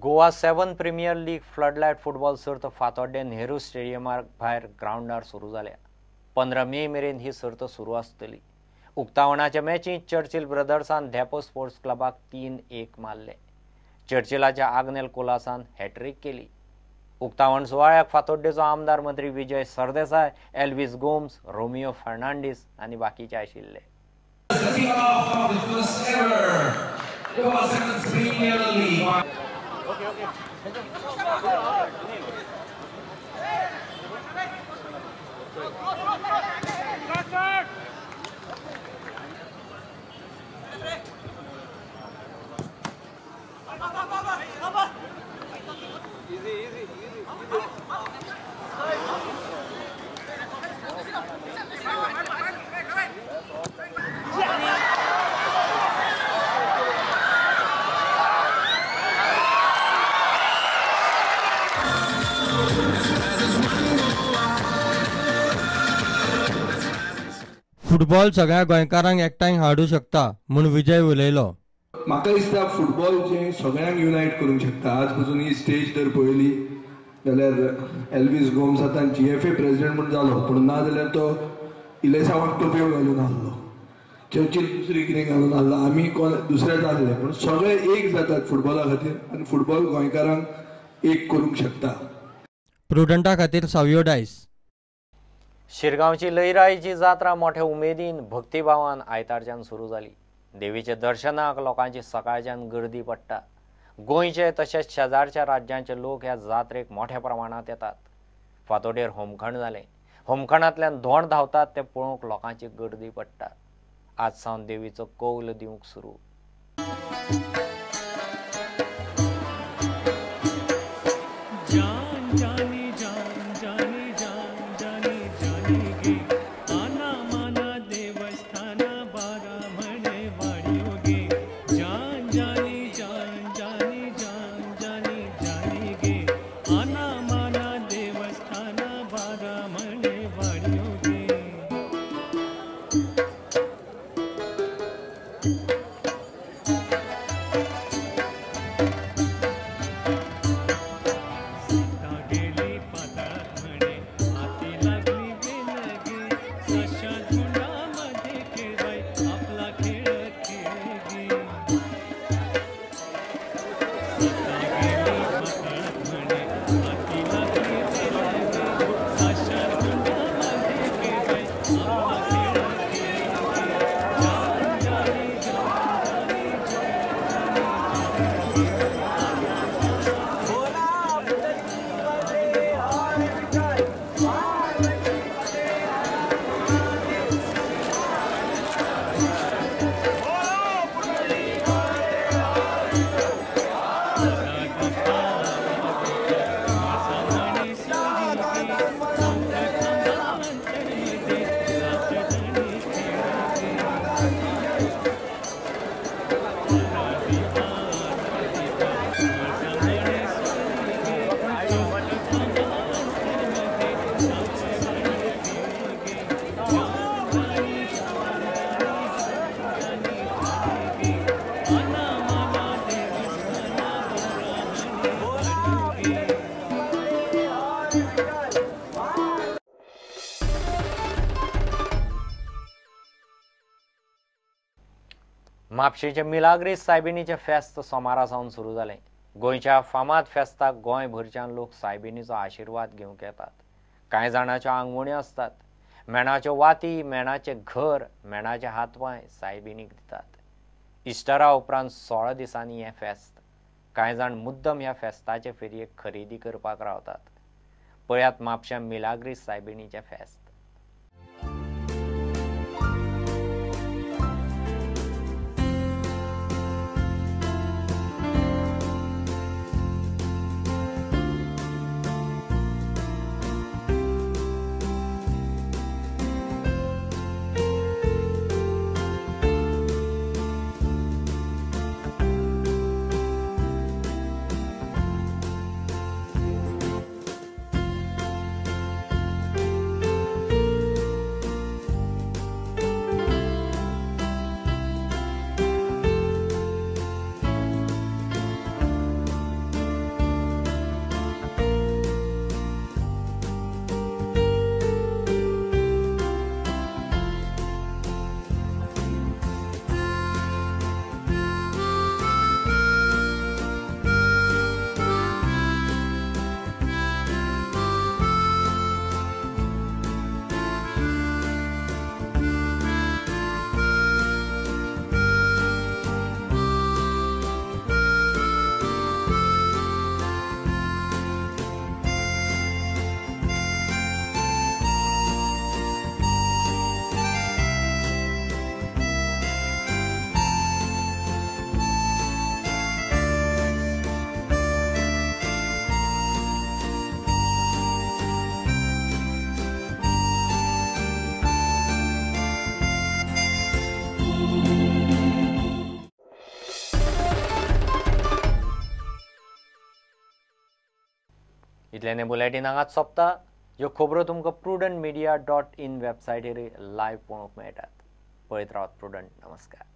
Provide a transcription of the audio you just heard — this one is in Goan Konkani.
Goa 7 premier league floodlight football सर्त फातोड्डें नेहरू स्टेडियमार भायर ग्रावंडार सुरू जाल्या. 15 मे मेरेन ही सर्त सुरू आसतली. उक्तावणाच्या मॅचींत चर्चिल ब्रदर्सान धेंपो स्पोर्ट्स क्लबाक 3-1 मारले. चर्चिलाच्या आग्नेल कोलासान हॅट्रीक केली. उक्तावण सुवाळ्याक फातोड्डेचो आमदार मंत्री विजय सरदेसाय, एल्विस गोम्स, रोमियो फर्नांडीस आनी बाकीचे आशिल्ले. फुटबॉल सगळ्या गोंयकारांक एकठांय हाडूं शकता म्हूण विजय उलयलो. म्हाका दिसता फुटबॉल जे सगळ्यांक युनायट करूंक शकता. आज पसून ही स्टेज जर पळयली जाल्यार एल्विस गोम्स आतां GFA president म्हूण जालो, पूण ना जाल्यार तो इलेसांवाक टोपयो घालून आहलो, चर्चील दुसरी कितें घालून आहलो, आमी कोण दुसरे जाल्ले, पूण सगळे एक जातात फुटबॉला खातीर आनी फुटबॉल गोंयकारांक एक करूंक शकता. प्रुडंटा खातीर सावियो डायस. शिरगांवची लयराईची जात्रा मोठ्या उमेदीन भक्तिभावान आयतारच्यान सुरू जाली. देवीच्या दर्शनाक लोकांची सकाळच्यान गर्दी पडटा. गोंयचे तशेंच शेजारच्या राज्यांचे लोक ह्या जात्रेक मोठ्या प्रमाणांत येतात. फातोडेर होमखण जालें. होमखणांतल्यान धोंड धांवतात ते पळोवंक लोकांची गर्दी पडटा. आज सावन देवीचो कौल दिवंक सुरू. म्हापशेंच्या मिलाग्रीस सायबिणीचें फेस्त सोमारा सावन सुरू जालें. गोंयच्या फामाद फेस्ताक गोंयभरच्यान लोक सायबिणीचो आशिर्वाद घेवंक येतात. कांय जाणाच्यो आंगवण्यो आसतात. मेणाच्यो वाती, मेणाचें घर, मेणाचे हातपांय सायबिणीक दितात. इस्टरा उपरांत 16 दिसांनी हें फेस्त. कांय जाण मुद्दम ह्या फेस्ताचे फेरयेक खरेदी करपाक रावतात. पळयात म्हापश्यां मिलाग्रीस सायबिणीचें फेस्त. इतल्यान बुलेटीन हांगाच सोंपता. ह्यो खबरो तुमकां prudentmedia.in वेबसायटीर लायव्ह पळोवंक मेळटात. पळयत रावात प्रुडंट. नमस्कार.